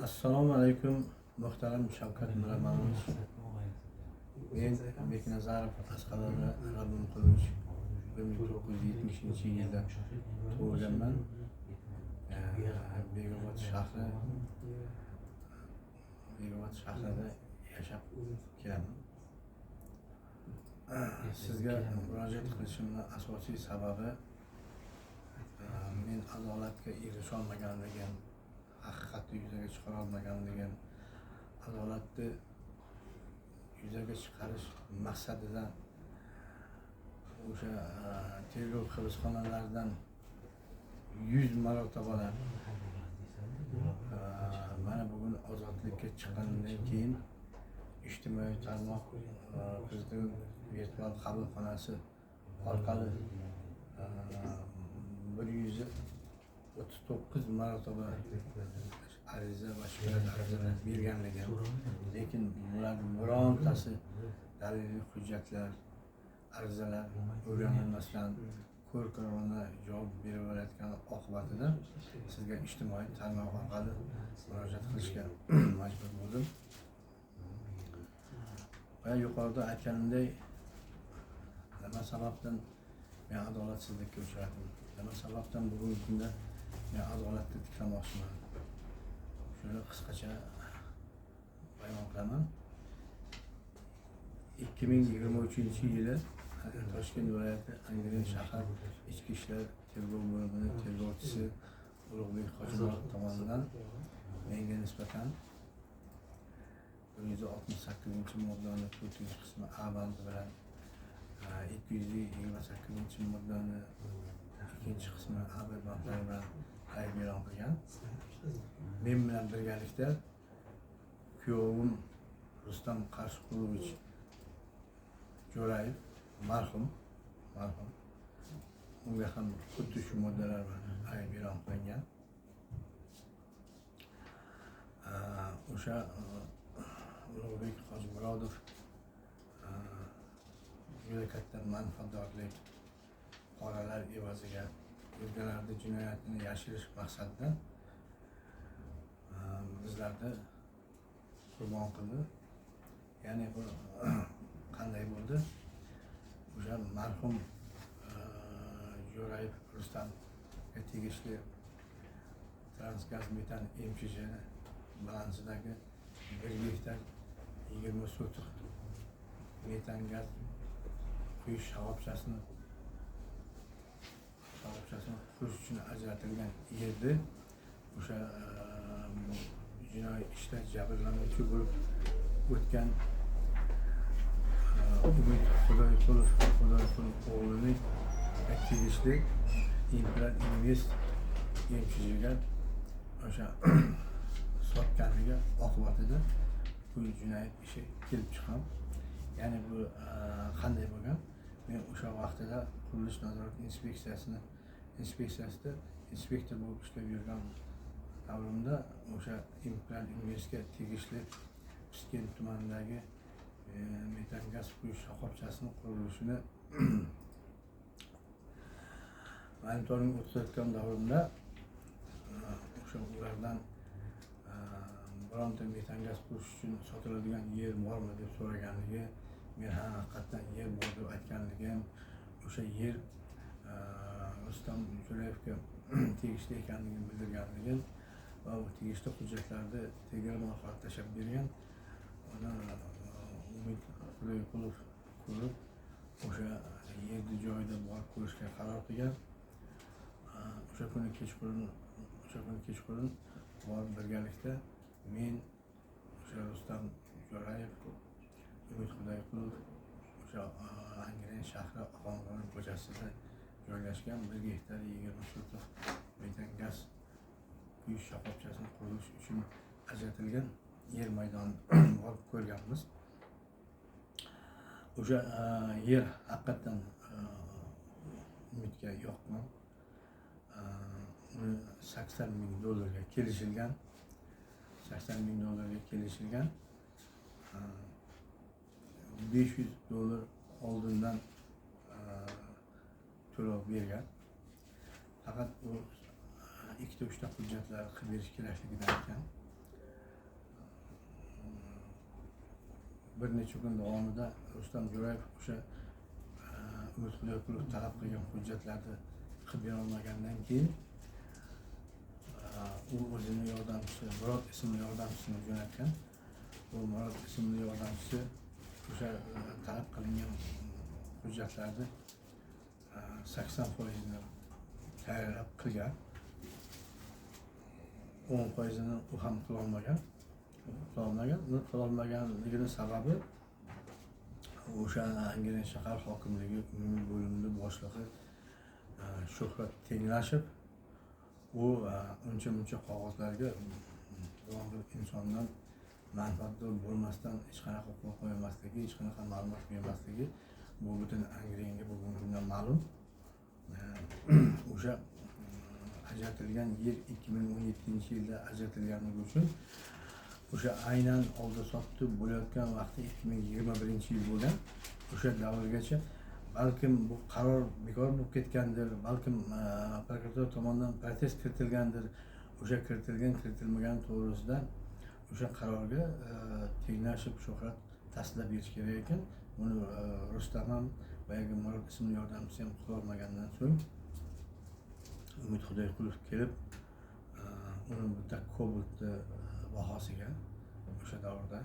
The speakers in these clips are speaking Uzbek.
Assalomu alaykum, muhtaram Shavkat Miromonovich. Men Beknazarov Asqarali Rabbimqulovich, 1970-yilda tug'ilganman. Bekobod shahri, Bekobod shahrida yashab kelaman. Sizga murojaat qilishimni asosiy sababi men adolatga erisholmaganligim, haqiqatni yuzaga chiqara olmaganligim, adolatni yuzaga chiqarish maqsadida o'sha tergov hibsxonalaridan 100 marotabalar mana bugun ozodlikka chiqqanimdan keyin ijtimoiy tarmoq, Prezident virtual qabulxonasi orqali 139 marotaba ariza va shikoyat arizalar berganligim, lekin bularning birontasi daliliy hujjatlar, arizalar o'rganilmasdan ko'r ko'rona javob berilayotgani oqibatida sizga ijtimoiy tarmoq orqali murojaat qilishga majbur bo'ldim. Va yuqorida aytganimdek, nima sababdan men adolatsizlikka uchradim, nima sababdan bugungi kunda men adolatni tiklamoqchiman, shuni qisqacha bayon qilaman. 2023-yili Toshkent viloyati Angren shahar Ichki ishlar tergov bo'limini tergovchisi Ulug'bek Hojimurodov tomonidan menga nisbatan 168-moddani 4-qismi A bandi bilan, 228-moddani 2-qismi A B bandlari bilan ayb e'lon qilgan. Men bilan birgalikda kuyovim Rustam Qarshiqulovich Jo'rayev marhum, unga ham xuddi shu moddalar bilan ayb e'lon qilingan. O'sha Ulug'bek Hojimurodov juda katta manfaatdorlik, poralar evaziga o'zgalarni jinoyatini yashirish maqsadida bizlarni qurbon qildi. Ya'ni bu qanday bo'ldi? O'sha marhum Jo'rayev Rustamga tegishli Transgaz metan MCJ balansidagi 1 gektar 20 sotix metan gaz quyish shoxobchasini qurish uchun ajratilgan yerni o'sha jinoiy ishda jabrlanuvchi bo'lib o'tgan Umid Xudoyqulov o'g'lining tegishli Imperial Invest MCJga o'sha sotganligi oqibatida bu jinoyat ishi kelib chiqqan. Ya'ni bu qanday bo'lgan? Men o'sha vaqtida qurilish nazorat inspeksiyasida inspektor bo'lib ishlab yurgan davrimda o'sha Imperial Investga tegishli Piskent tumanidagi metan gaz quyish shoxobchasini qurilishini monitoring o'tkazayotgan davrimda o'sha ulardan bironta metan gaz quyish uchun sotiladigan yer bormi deb so'raganligi, men ha haqiqatdan yer bor deb aytganligim, o'sha yer Rustam Jo'rayevga tegishli ekanligini bildirganligim va u tegishli hujjatlarni Telegram orqali tashlab bergan. Uni Umid Xudoyqulov ko'rib o'sha yerni joyida borib ko'rishga qaror qilgan. O'sha kuni kechqurun borib birgalikda men, o'sha Rustam Jo'rayev, Umid Xudoyqulov o'sha Angren shahri Ohangaron ko'chasida joylashgan 1 gektar 20 sotix metan gaz quyish shoxobchasini qurilish uchun ajratilgan yer maydonini borib ko'rganmiz. O'sha yer haqiqatdan Umidga yoqqan. Uni 80 ming dollarga kelishilgan. 80 ming dollarga kelishilgan. 500 dollar oldindan to'lov bergan. Faqat u ikkita uchta hujjatlar qilib berish kerakligini aytgan. Bir necha kun davomida Rustam Jo'rayev o'sha Umid Xudoyqulov talab qilgan hujjatlarni qilib berolmagandan keyin u o'zini yordamchisi Murod ismli yordamchisini jo'natgan. Bu Murod ismli yordamchisi o'sha talab qilingan hujjatlarni 80%ini tayyorlab qilgan, 10%ini u ham qilolmagan. Uni qilolmaganligini sababi o'sha Angren shahar hokimligi umumiy bo'limini boshlig'i Shuhrat Tenglashev u uncha muncha qog'ozlarga biron bir insondan manfaatdor bo'lmasdan hech qanaqa qo'l qo'ymasligi, hech qanaqa ma'lumot bermasligi bu butun Angrenga bugungi kunda ma'lum. O'sha ajratilgan yer 2017-yilda ajratilganligi uchun o'sha aynan oldi sotdi bo'layotgan vaqti 2021-yil bo'lgan. O'sha davrgacha balkim bu qaror bekor bo'lib ketgandir, balkim prokuratura tomonidan protest kiritilgandir. O'sha kiritilgan kiritilmagan to'g'risida o'sha qarorga Tenglashev Shuhrat tasdiqlab berish kerak ekan. Buni Rustam ham, boyagi Murod ismli yordamchisi ham qilolmagandan so'ng Umid Xudoyqulov kelib uni bitta Cobaltni bahosiga o'sha davrda,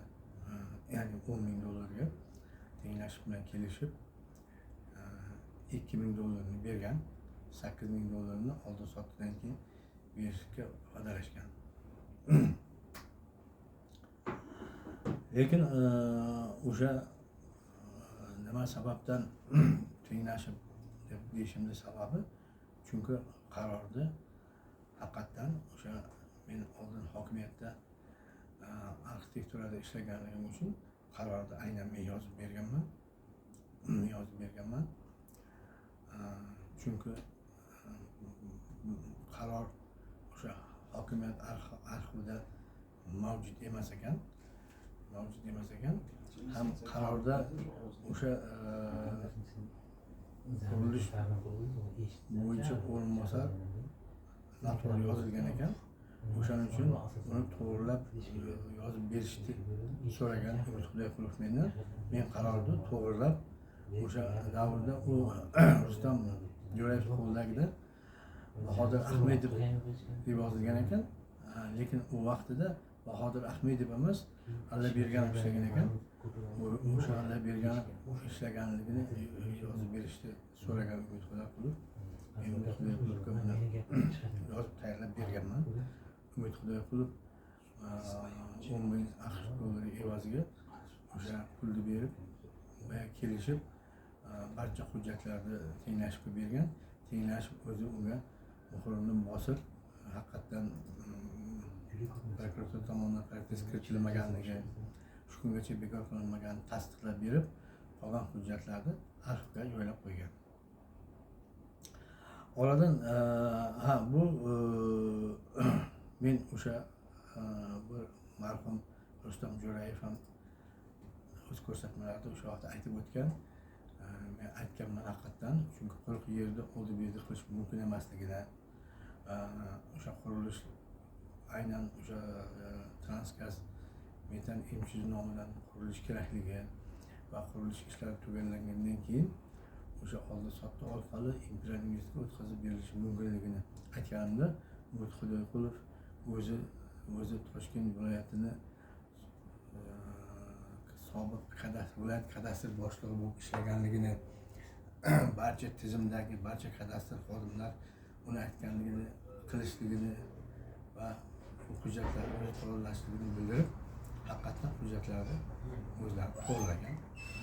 ya'ni 10 000 dollarga Tenglashev bilan kelishib 2000 dollarni bergan, 8000 dollarni oldi sotdidan keyin berishga va'dalashgan. Lekin o'sha nima sababdan Tenglashev deb deyishimni sababi, chunki qarorni haqiqatdan o'sha men oldin hokimiyatda arxitekturada ishlaganligim uchun qarorni aynan men yozib berganman, Chunki qaror o'sha hokimiyat arxivida mavjud emas ekan, Ham qarorda o'sha qurilish bo'yicha o'rinbosar noto'g'ri yozilgan ekan. O'shaning uchun uni to'g'rilab yozib berishni so'ragan Umid Xudoyqulov mendan. Men qarorni to'g'rilab o'sha davrda u Rustam Jo'rayev qo'lidagida Bahodir Ahmedov deb yozilgan ekan. Lekin u vaqtida Bahodir Ahmedov emas, Allaberganov ishlagan ekan. O'sha Allaberganov ishlaganligini yozib berishni so'ragan Umid Xudoyqulov. Men Umid Xudoyqulovga uni yozib tayyorlab berganman. Umid Xudoyqulov 10 000 AQSh dollari evaziga o'sha pulni berib, boya kelishib barcha hujjatlarni Tenglashevga bergan. Tenglashev o'zi unga muhrini bosib, haqiqatdan prokuratura tomonidan protest kiritilmaganligi, shu kungacha bekor qilinmaganini tasdiqlab berib, qolgan hujjatlarni arxivga joylab qo'ygan. Oradan ha bu men o'sha bir marhum Rustam Jo'rayev ham o'z ko'rsatmalarida o'sha vaqtda aytib o'tgan. Men aytganman haqiqatdan, chunki quruq yerda oldi berdi qilish mumkin emasligini, o'sha qurilish aynan o'sha Transgaz metan MCHZ nomidan qurilish kerakligi va qurilish ishlari tugallangandan keyin o'sha oldi sotdi orqali Imperial Investga o'tkazib berilishi mumkinligini aytganimda Umid Xudoyqulov o'zi Toshkent viloyatini sobiq viloyat kadastr boshlig'i bo'lib ishlaganligini, barcha tizimdagi barcha kadastr xodimlar uni aytganligini qilishligini va bu hujjatlarni o'zi to'g'rilashligini bildirib, haqiqatdan hujjatlarni o'zlari to'g'rilagan.